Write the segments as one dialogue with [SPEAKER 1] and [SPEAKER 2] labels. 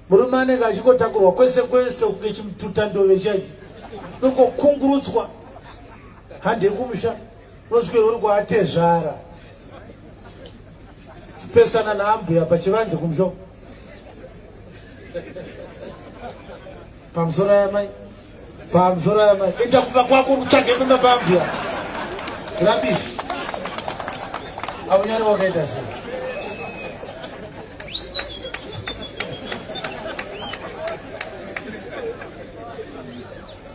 [SPEAKER 1] Murume anenge achingotakurwa kwese kwese kunge chimututa ndove chachi. Unongokungurudzwa. Hande kumusha. Unoswera uri kwaatezvara. Chipesana naambuya pachivanze kumusha. Pamusoro yamai. Pamusoro yamai. Enda kumba kwako kutsvage pamba paambuya. Rubbish. Aunyari wakaita sei?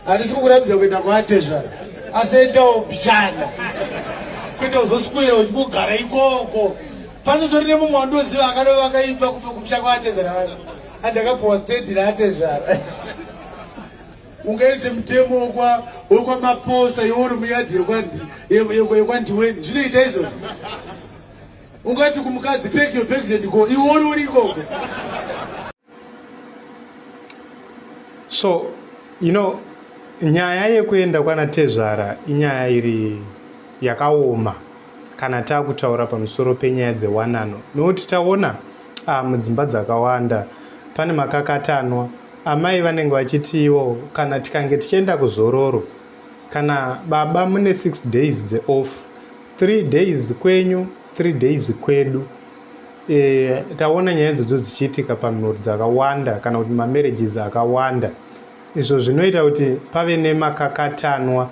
[SPEAKER 1] Handisi kukuratidza kuenda kwaatezvara asi endawo mbichana kwete uzoswera uchingogara ikoko. Panotori nemumwe wandoziva akadova akaimba kubva kumusha kwaatezvara vake. Andakapuwa stendi raatezvara. Ungaise mutemo wekwaMaposa iwe uri muyadhi yekwaNdiweni zvinoita izvozvo? Ungati kumukadzi pack your bags and go iwe uri uri ikoko.
[SPEAKER 2] So, you know, nyaya yekuenda kwana tezvara inyaya iri yakaoma kana takutaura pamusoro penyaya dzewanano nokuti taona ah, mudzimba dzakawanda pane makakatanwa amai vanenge vachiti ivo kana tikange tichienda kuzororo kana baba mune 6 days dzeoff 3 days kwenyu 3 days kwedu e, taona nyaya idzodzo dzichiitika pamhuri dzakawanda kana kuti mamarriages akawanda izvo zvinoita kuti pave nemakakatanwa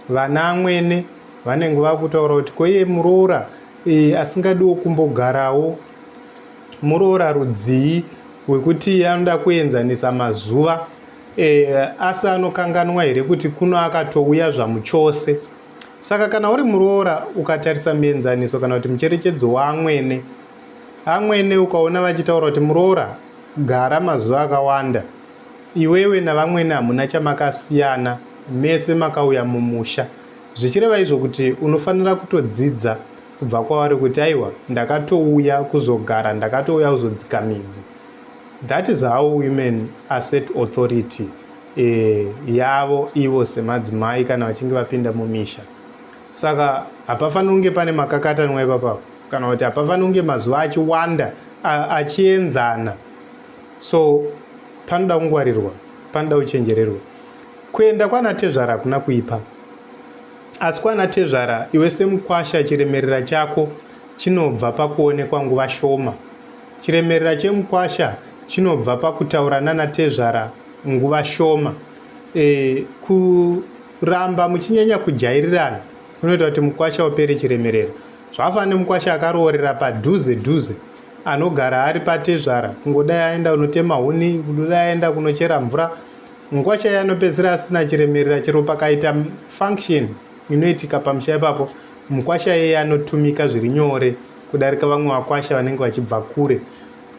[SPEAKER 2] vana amwene vanenge vakutaura kuti koiye muroora e, asingadiwo kumbogarawo muroora rudzii wekuti anoda kuenzanisa mazuva e, asi anokanganwa here kuti kuno akatouya zvamuchose Saka kana uri muroora ukatarisa muenzaniso kana kuti mucherechedzo waamwene, amwene ukaona vachitaura kuti muroora gara mazuva akawanda, iwewe navamwene hamuna chamakasiyana, mese makauya mumusha. Zvichireva izvo kuti unofanira kutodzidza kubva kwavari kuti aiwa ndakatouya kuzogara, ndakatouya kuzodzika midzi. That is how women assert authority e, yavo ivo semadzimai kana vachinge vapinda mumisha. Saka hapafaniri kunge pane makakatanwa ipapapo kana kuti hapafaniri kunge mazuva achiwanda achienzana. So panoda kungwarirwa, panoda kuchenjererwa. Kuenda kwana tezvara hakuna kuipa, asi kwana tezvara iwe semukwasha chiremerera chako chinobva pakuonekwa nguva shoma. Chiremerera chemukwasha chinobva pakutaura nana tezvara nguva shoma. E, kuramba muchinyanya kujairirana kunoita kuti mukwasha upere chiremerera. Zvakafanana nemukwasha akaroorera padhuze dhuze anogara ari patezvara kungodai aenda kunotema huni kungodai aenda kunochera mvura mukwasha iye anopedzisira asina chiremerera chero pakaita function inoitika pamusha ipapo mukwasha iyeye anotumika zviri nyore kudarika vamwe vakwasha vanenge vachibva kure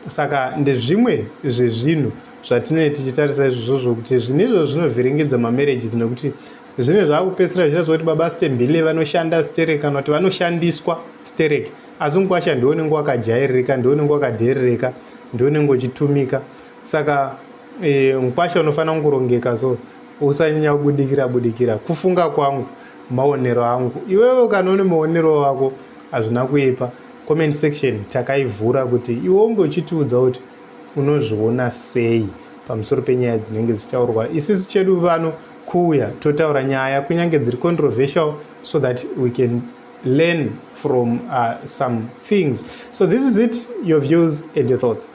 [SPEAKER 2] saka ndezvimwe zvezvinhu zvatinenge tichitarisa izvozvo kuti zvinhu izvozvo zvinovhiringidza mamarriages nekuti zvine zvakupedzisira zvichiita zvekuti baba stembile vanoshanda sterek kana kuti vanoshandiswa sterek asi mukwasha ndiwo unenge wakajairirika ndiwo unenge wakadherereka ndiwo unenge uchitumika saka e, mukwasha unofanira kungorongeka so usanyanya kubudikira budikira kufunga kwangu maonero angu iwewe kana une maonero wako hazvina kuipa comment section takaivhura kuti iwe unge uchitiudza kuti unozviona sei pamusoro penyaya dzinenge dzichitaurwa isisi chedu pano kuuya totaura nyaya kunyange dziri controversial so that we can learn from uh, some things so this is it your views and your thoughts.